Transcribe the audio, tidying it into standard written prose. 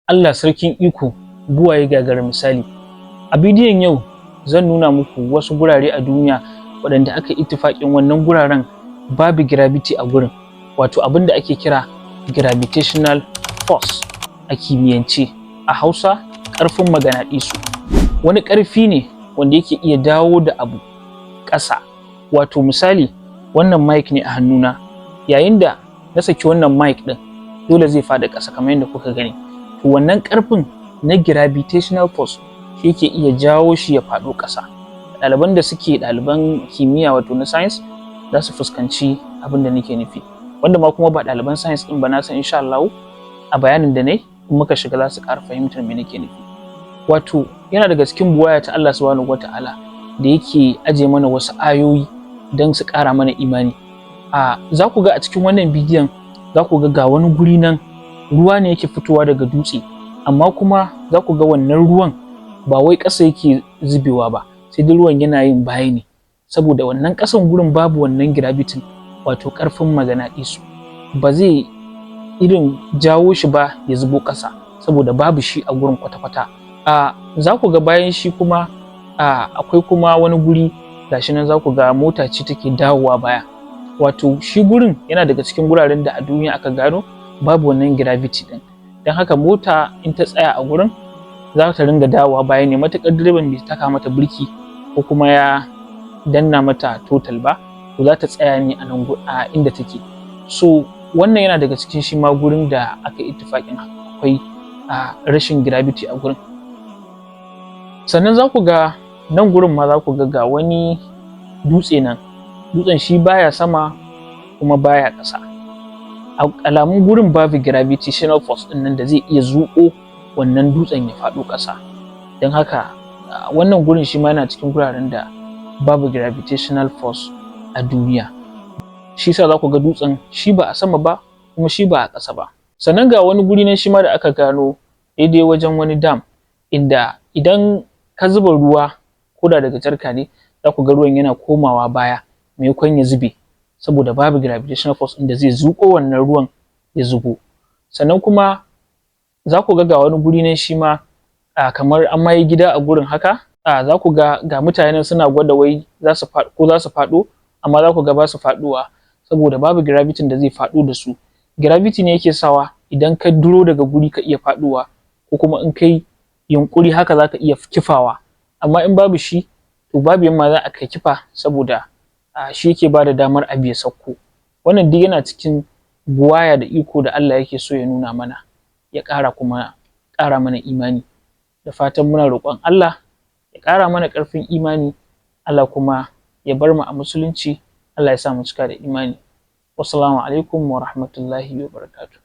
Allah sarkin iko, buwaye gagara misali. A bidiyon yau zan nuna muku wasu gurare a duniya waɗanda aka ittifaƙin wannan guraren babu gravity a gurin, wato abin da ake kira gravitational force a kimiyyance, a Hausa ƙarfin maganaɗisu. Wani ƙarfi ne wanda yake iya dawo da abu ƙasa. Wato misali, wannan mic ne a hannuna. Yayin da na saki wannan mic ɗin, dole zai faɗi ƙasa kamar yadda kuka gani. To wannan ƙarfin na gravitational force shi yake iya jawo shi ya faɗo ƙasa. Ɗaliban da suke ɗaliban kimiyya, wato na science, za su fuskanci abin da nake nufi. Wanda ma kuma ba ɗaliban science ɗin ba, na san insha Allah a bayanin da nayi in muka shiga za su ƙara fahimtar me nake nufi. Wato yana daga cikin buwaya ta Allah Subhanahu Wata'ala da yake aje mana wasu ayoyi don su ƙara mana imani. A za ku ga a cikin wannan bidiyon, za ku ga wani guri nan, ruwa ne yake fitowa daga dutse, amma kuma za ku ga wannan ruwan ba wai ƙasa yake zubewa ba, sai dai ruwan yana yin baya ne, saboda wannan ƙasan gurin babu wannan gravity, wato ƙarfin maganaɗisu ba zai irin jawo shi ba ya zubo ƙasa, saboda babu shi a gurin kwata-kwata. A za ku ga bayan shi kuma akwai kuma wani guri, gashi nan, za ku ga mota ce take dawowa baya. Wato shi gurin yana daga cikin guraren da a duniya aka gano babu wannan gravity din. Don haka mota in ta tsaya a gurin za ta ringa dawowa baya ne, matuƙar direban bai taka mata birki ko kuma ya danna mata total ba, to za ta tsaya ne a nan a inda take. So wannan yana daga cikin shi ma gurin da aka ittifaƙin akwai a rashin gravity a gurin. Sannan za ku ga nan gurin ma, za ku ga wani dutse nan. Dutsen shi baya sama kuma baya ƙasa. Alamun gurin babu gravitational force ɗin nan da zai iya zuƙo wannan dutsen ya faɗo ƙasa. Don haka wannan gurin shi ma yana cikin guraren da babu gravitational force a duniya. Shi sa za ku ga dutsen shi ba a sama ba kuma shi ba a ƙasa ba. Sannan ga wani guri nan shi ma da aka gano daidai wajen wani dam, inda idan ka zuba ruwa, ko da daga jarka ne, za ku ga ruwan yana komawa baya maimakon ya zube, saboda babu gravitational force ɗin da zai zuƙo wannan ruwan ya zubo. Sannan kuma za ku ga wani guri nan shi ma kamar an ma yi gida a gurin haka. Za ku ga ga mutane suna gwada wai za su ko za su faɗo, amma za ku ga ba su faɗowa, saboda babu gravity da zai faɗo da su. Gravity ne yake sawa idan ka duro daga guri ka iya faɗowa, ko kuma in kai yunƙuri haka za ka iya kifawa. Amma in babu shi, to babu yamma za a kai kifa, saboda shi yake ba da damar abu ya sauko. Wannan duk yana cikin buwaya da iko da Allah yake so ya nuna mana, ya ƙara kuma ƙara mana imani. Da fatan muna roƙon Allah ya ƙara mana ƙarfin imani, Allah kuma ya bar mu a Musulunci, Allah ya sa mu cika da imani. Wassalamu alaikum wa rahmatullahi wa barakatuh.